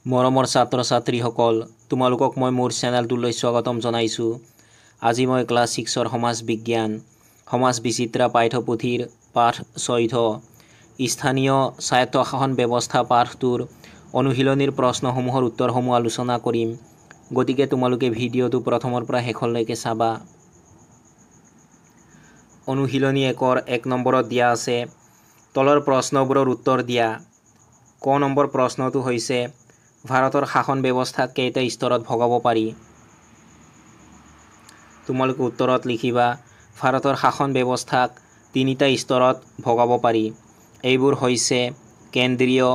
মৰমৰ ছাত্ৰ ছাত্ৰীসকল, তোমালোকক মই মোৰ চেনেলটোলৈ স্বাগতম জনাইছোঁ। আজি মই ক্লাছ ছিক্সৰ সমাজ বিজ্ঞান সমাজ বিচিত্ৰা পাঠ্যপুথিৰ পাঠ 14 স্থানীয় স্বায়ত্তশাসন ব্যৱস্থা পাঠটোৰ অনুশীলনীৰ প্ৰশ্নসমূহৰ উত্তৰসমূহ আলোচনা কৰিম। গতিকে তোমালোকে ভিডিঅ'টো প্ৰথমৰ পৰা শেষলৈকে চাবা। অনুশীলনী 1ৰ 1 নম্বৰত দিয়া আছে, তলৰ প্ৰশ্নবোৰৰ উত্তৰ দিয়া। ক নম্বৰ প্ৰশ্নটো হৈছে, ভাৰতৰ শাসন ব্যৱস্থাক কেইটা স্তৰত ভগাব পাৰি? তোমালোকে উত্তৰত লিখিবা, ভাৰতৰ শাসন ব্যৱস্থাক 3টা স্তৰত ভগাব পাৰি। এইবোৰ হৈছে কেন্দ্ৰীয়,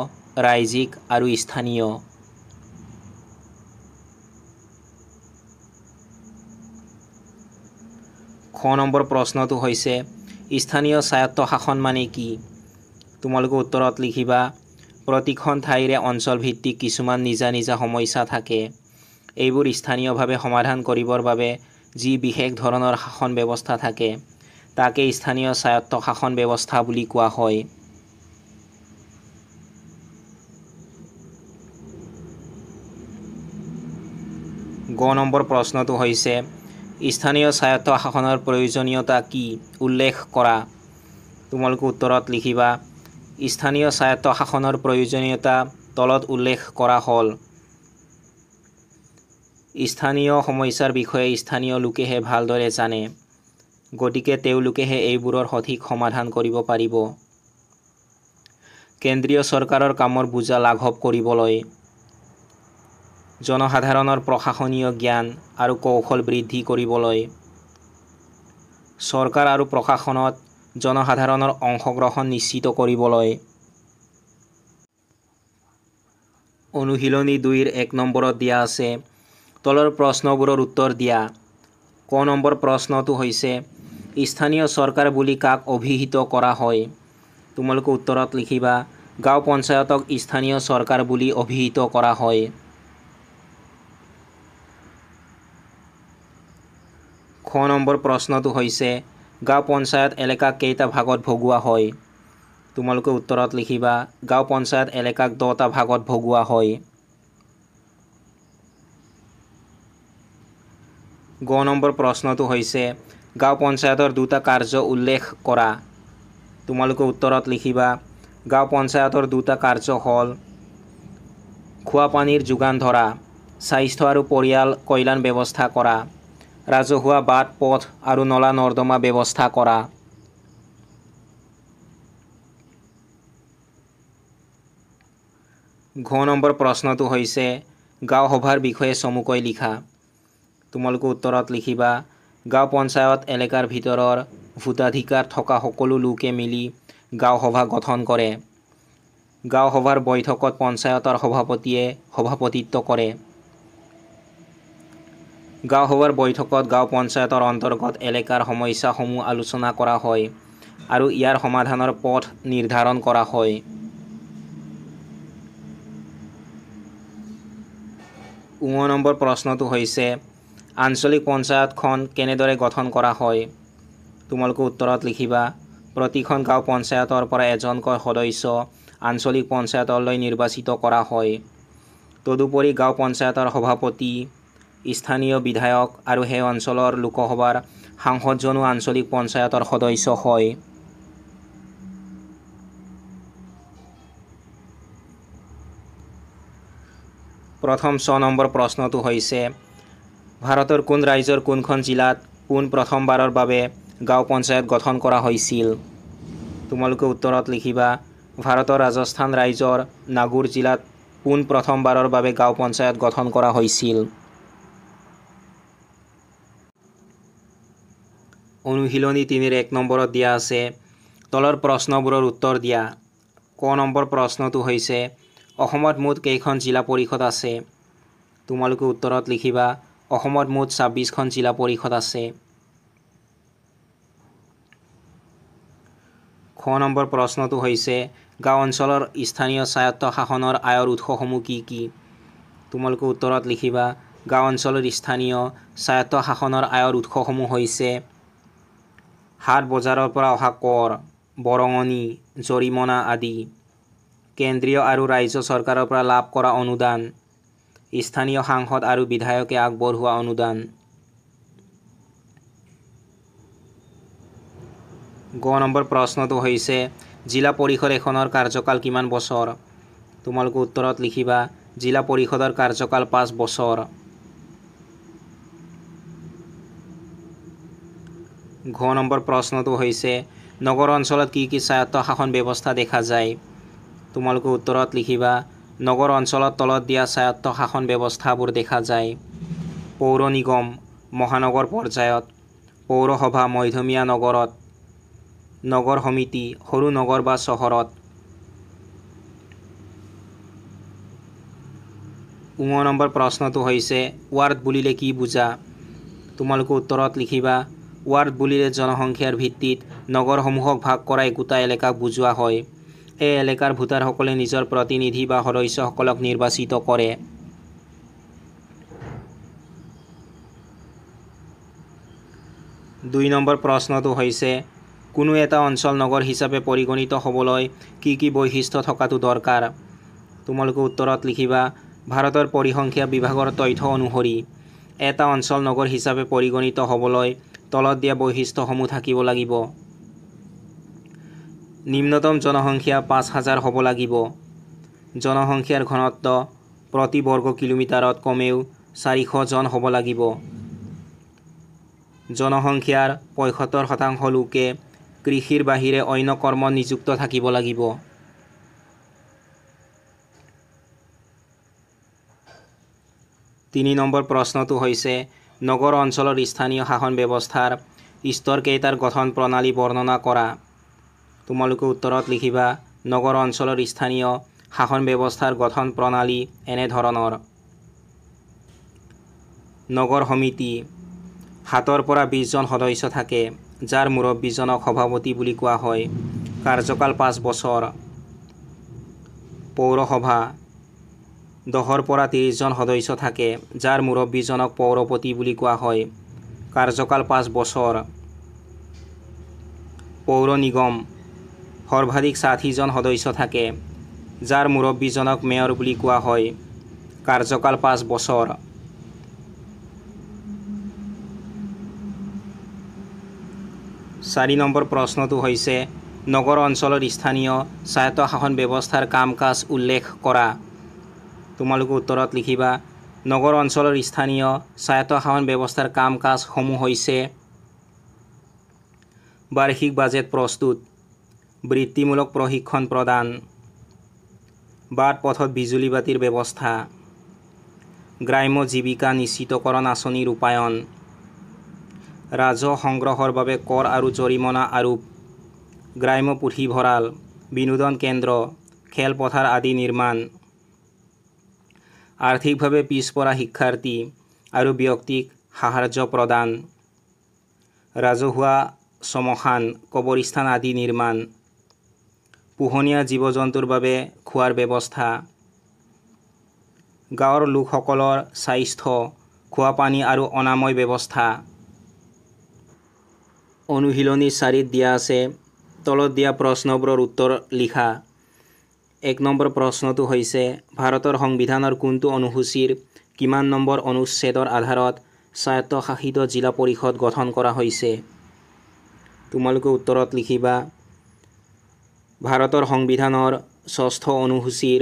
ৰাজ্যিক আৰু স্থানীয়। খ নম্বৰ প্ৰশ্নটো হৈছে, স্থানীয় স্বায়ত্তশাসন মানে কি? তোমালোকে উত্তৰত লিখিবা, প্ৰতিখন ঠাইৰে অঞ্চলভিত্তিক কিছুমান নিজা নিজা সমস্যা থাকে। এইবোৰ স্থানীয়ভাৱে সমাধান কৰিবৰ বাবে যি বিশেষ ধৰণৰ শাসন ব্যৱস্থা থাকে, তাকে স্থানীয় স্বায়ত্তশাসন ব্যৱস্থা বুলি কোৱা হয়। গ নম্বৰ প্ৰশ্নটো হৈছে, স্থানীয় স্বায়ত্তশাসনৰ প্ৰয়োজনীয়তা কি উল্লেখ কৰা। তোমালোকে উত্তৰত লিখিবা, স্থানীয় স্বায়ত্তশাসনৰ প্ৰয়োজনীয়তা তলত উল্লেখ কৰা হ'ল। স্থানীয় সমস্যাৰ বিষয়ে স্থানীয় লোকেহে ভালদৰে জানে, গতিকে তেওঁলোকেহে এইবোৰৰ সঠিক সমাধান কৰিব পাৰিব। কেন্দ্ৰীয় চৰকাৰৰ কামৰ বোজা লাঘৱ কৰিবলৈ, জনসাধাৰণৰ প্ৰশাসনীয় জ্ঞান আৰু কৌশল বৃদ্ধি কৰিবলৈ, চৰকাৰ আৰু প্ৰশাসনত জনসাধাৰণৰ অংশগ্ৰহণ নিশ্চিত কৰিবলৈ। অনুশীলনী 2ৰ 1 নম্বৰত দিয়া আছে, তলৰ প্ৰশ্নবোৰৰ উত্তৰ দিয়া। ক নম্বৰ প্ৰশ্নটো হৈছে, স্থানীয় চৰকাৰ বুলি কাক অভিহিত কৰা হয়? তোমালোকে উত্তৰত লিখিবা, গাঁও পঞ্চায়তক স্থানীয় চৰকাৰ বুলি অভিহিত কৰা হয়। খ নম্বৰ প্ৰশ্নটো হৈছে, গাঁও পঞ্চায়ত এলেকাক কেইটা ভাগত ভগোৱা হয়? তোমালোকে উত্তৰত লিখিবা, গাঁও পঞ্চায়ত এলেকাক 10টা ভাগত ভগোৱা হয়। গ নম্বৰ প্ৰশ্নটো হৈছে, গাঁও পঞ্চায়তৰ 2টা কাৰ্য উল্লেখ কৰা। তোমালোকে উত্তৰত লিখিবা, গাঁও পঞ্চায়তৰ 2টা কাৰ্য হ'ল খোৱা পানীৰ যোগান ধৰা, স্বাস্থ্য আৰু পৰিয়াল কল্যাণ ব্যৱস্থা কৰা, ৰাজহুৱা বাট পথ আৰু নলা নৰ্দমা ব্যৱস্থা কৰা। ঘ নম্বৰ প্ৰশ্নটো হৈছে, গাঁও সভাৰ বিষয়ে চমুকৈ লিখা। তোমালোকে উত্তৰত লিখিবা, গাঁও পঞ্চায়ত এলেকাৰ ভিতৰৰ ভোটাধিকাৰ থকা সকলো লোকে মিলি গাঁও সভা গঠন কৰে। গাঁও সভাৰ বৈঠকত পঞ্চায়তৰ সভাপতিয়ে সভাপতিত্ব কৰে। গাঁও সভাৰ বৈঠকত গাঁও পঞ্চায়তৰ অন্তৰ্গত এলেকাৰ সমস্যাসমূহ আলোচনা কৰা হয় আৰু ইয়াৰ সমাধানৰ পথ নিৰ্ধাৰণ কৰা হয়। ঙ নম্বৰ প্ৰশ্নটো হৈছে, আঞ্চলিক পঞ্চায়তখন কেনেদৰে গঠন কৰা হয়? তোমালোকে উত্তৰত লিখিবা, প্ৰতিখন গাঁও পঞ্চায়তৰ পৰা এজনকৈ সদস্য আঞ্চলিক পঞ্চায়তলৈ নিৰ্বাচিত কৰা হয়। তদুপৰি গাঁও পঞ্চায়তৰ সভাপতি, স্থানীয় বিধায়ক আৰু সেই অঞ্চলৰ লোকসভাৰ সাংসদজনো আঞ্চলিক পঞ্চায়তৰ সদস্য হয়। প্ৰথম 6 নম্বৰ প্ৰশ্নটো হৈছে, ভাৰতৰ কোন ৰাজ্যৰ কোনখন জিলাত পোন প্ৰথমবাৰৰ বাবে গাঁও পঞ্চায়ত গঠন কৰা হৈছিল? তোমালোকে উত্তৰত লিখিবা, ভাৰতৰ ৰাজস্থান ৰাজ্যৰ নাগৌৰ জিলাত পোন প্ৰথমবাৰৰ বাবে গাঁও পঞ্চায়ত গঠন কৰা হৈছিল। অনুশীলনী 3ৰ 1 নম্বৰত দিয়া আছে, তলৰ প্ৰশ্নবোৰৰ উত্তৰ দিয়া। ক নম্বৰ প্ৰশ্নটো হৈছে, অসমত মুঠ কেইখন জিলা পৰিষদ আছে? তোমালোকে উত্তৰত লিখিবা, অসমত মুঠ 26খন জিলা পৰিষদ আছে। খ নম্বৰ প্ৰশ্নটো হৈছে, গাঁও অঞ্চলৰ স্থানীয় স্বায়ত্তশাসনৰ আয়ৰ উৎসসমূহ কি কি? তোমালোকে উত্তৰত লিখিবা, গাঁও অঞ্চলৰ স্থানীয় স্বায়ত্তশাসনৰ আয়ৰ উৎসসমূহ হৈছে হাট বজাৰৰ পৰা অহা কৰ, বৰঙণি, জৰিমনা আদি, কেন্দ্ৰীয় আৰু ৰাজ্য চৰকাৰৰ পৰা লাভ কৰা অনুদান, স্থানীয় সাংসদ আৰু বিধায়কে আগবঢ়োৱা অনুদান। গ নম্বৰ প্ৰশ্নটো হৈছে জিলা পৰিষদ এখনৰ কাৰ্যকাল কিমান বছৰ? তোমালোকে উত্তৰত লিখিবা জিলা পৰিষদৰ কাৰ্যকাল 5 বছৰ। ঘ নম্বৰ প্ৰশ্নটো হৈছে নগৰ অঞ্চলত কি কি স্বায়ত্ত শাসন ব্যৱস্থা দেখা যায়? তোমালোকে উত্তৰত লিখিবা নগৰ অঞ্চলত তলত দিয়া স্বায়ত্ত শাসন ব্যৱস্থাবোৰ দেখা যায়। পৌৰ নিগম মহানগৰ পৰ্যায়ত, পৌৰসভা মধ্যমীয়া নগৰত, নগৰ সমিতি সৰু নগৰ বা চহৰত। ঙ নম্বৰ প্ৰশ্নটো হৈছে ৱাৰ্ড বুলিলে কি বুজা? তোমালোকে উত্তৰত লিখিবা ৱাৰ্ড বুলিলে জনসংখ্যাৰ ভিত্তিত নগৰসমূহক ভাগ কৰা একোটা এলেকাক বুজোৱা হয়। এই এলেকাৰ ভোটাৰসকলে নিজৰ প্ৰতিনিধি বা সদস্যসকলক নিৰ্বাচিত কৰে। 2 নম্বৰ প্ৰশ্নটো হৈছে কোনো এটা অঞ্চল নগৰ হিচাপে পৰিগণিত হ'বলৈ কি কি বৈশিষ্ট্য থকাটো দৰকাৰ? তোমালোকে উত্তৰত লিখিবা ভাৰতৰ পৰিসংখ্যা বিভাগৰ তথ্য অনুসৰি এটা অঞ্চল নগৰ হিচাপে পৰিগণিত হ'বলৈ তলত দিয়া বৈশিষ্ট্যসমূহ থাকিব লাগিব। নিম্নতম জনসংখ্যা 5000 হ'ব লাগিব। জনসংখ্যাৰ ঘনত্ব প্ৰতি বৰ্গ কিলোমিটাৰত কমেও 400 জন হ'ব লাগিব। জনসংখ্যাৰ 75% লোকে কৃষিৰ বাহিৰে অন্য কৰ্মত নিযুক্ত থাকিব লাগিব। 3 নম্বৰ প্ৰশ্নটো হৈছে নগৰ অঞ্চলৰ স্থানীয় শাসন ব্যৱস্থাৰ স্তৰকেইটাৰ গঠন প্ৰণালী বৰ্ণনা কৰা। তোমালোকে উত্তৰত লিখিবা নগৰ অঞ্চলৰ স্থানীয় শাসন ব্যৱস্থাৰ গঠন প্ৰণালী এনেধৰণৰ। নগৰ সমিতি 7ৰ পৰা 20 জন সদস্য থাকে, যাৰ মুৰব্বীজনক সভাপতি বুলি কোৱা হয়। কাৰ্যকাল 5 বছৰ। পৌৰসভা 10ৰ পৰা 30 জন সদস্য থাকে, যাৰ মুৰব্বীজনক পৌৰপতি বুলি কোৱা হয়। কাৰ্যকাল 5 বছৰ। পৌৰ নিগম সৰ্বাধিক 60 জন সদস্য থাকে, যাৰ মুৰব্বীজনক মেয়ৰ বুলি কোৱা হয়। কাৰ্যকাল 5 বছৰ। 4 নম্বৰ প্ৰশ্নটো হৈছে নগৰ অঞ্চলৰ স্থানীয় স্বায়ত্ত শাসন ব্যৱস্থাৰ কাম কাজ উল্লেখ কৰা। তোমালোকে উত্তৰত লিখিবা নগৰ অঞ্চলৰ স্থানীয় স্বায়ত্ত শাসন ব্যৱস্থাৰ কাম কাজসমূহ হৈছে বাৰ্ষিক বাজেট প্ৰস্তুত, বৃত্তিমূলক প্ৰশিক্ষণ প্ৰদান, বাট পথত বিজুলী বাতিৰ ব্যৱস্থা, গ্ৰাম্য জীৱিকা নিশ্চিতকৰণ আঁচনি ৰূপায়ণ, ৰাজহ সংগ্ৰহৰ বাবে কৰ আৰু জৰিমনা আৰোপ, গ্ৰাম্য পুথিভঁৰাল, বিনোদন কেন্দ্ৰ, খেলপথাৰ আদি নিৰ্মাণ, আৰ্থিকভাৱে পিছপৰা শিক্ষাৰ্থী আৰু ব্যক্তিক সাহায্য প্ৰদান, ৰাজহুৱা শ্মশান, কবৰস্থান আদি নিৰ্মাণ, পোহনীয়া জীৱ-জন্তুৰ বাবে খোৱাৰ ব্যৱস্থা, গাঁৱৰ লোকসকলৰ স্বাস্থ্য, খোৱাপানী আৰু অনাময় ব্যৱস্থা। অনুশীলনী 4ত দিয়া আছে তলত দিয়া প্ৰশ্নবোৰৰ উত্তৰ লিখা। 1 নম্বৰ প্ৰশ্নটো হৈছে ভাৰতৰ সংবিধানৰ কোনটো অনুসূচীৰ কিমান নম্বৰ অনুচ্ছেদৰ আধাৰত স্বায়ত্তশাসিত জিলা পৰিষদ গঠন কৰা হৈছে? তোমালোকে উত্তৰত লিখিবা ভাৰতৰ সংবিধানৰ 6ষ্ঠ অনুসূচীৰ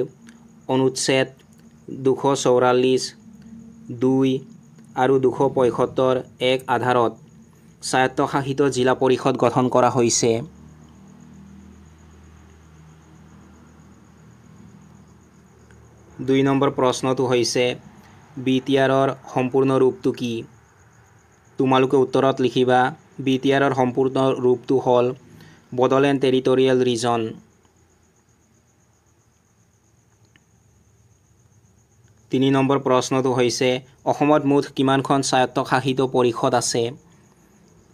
অনুচ্ছেদ 244 2 আৰু 275 1 আধাৰত স্বায়ত্তশাসিত জিলা পৰিষদ গঠন কৰা হৈছে। 2 নম্বৰ প্ৰশ্নটো হৈছে BTR-ৰ সম্পূৰ্ণ ৰূপটো কি? তোমালোকে উত্তৰত লিখিবা BTR-ৰ সম্পূৰ্ণ ৰূপটো হ'ল বডোলেণ্ড টেৰিটৰিয়েল ৰিজন। 3 নম্বৰ প্ৰশ্নটো হৈছে অসমত মুঠ কিমানখন স্বায়ত্তশাসিত পৰিষদ আছে?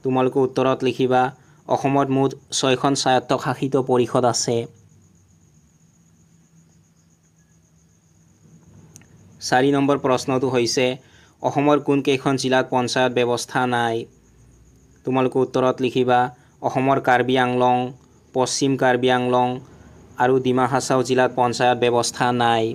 তোমালোকে উত্তৰত লিখিবা অসমত মুঠ 6খন স্বায়ত্তশাসিত পৰিষদ আছে। 4 নম্বৰ প্ৰশ্নটো হৈছে অসমৰ কোনকেইখন জিলাত পঞ্চায়ত ব্যৱস্থা নাই? তোমালোকে উত্তৰত লিখিবা অসমৰ কাৰ্বি আংলং, পশ্চিম কাৰ্বি আংলং আৰু ডিমা হাছাও জিলাত পঞ্চায়ত ব্যৱস্থা নাই।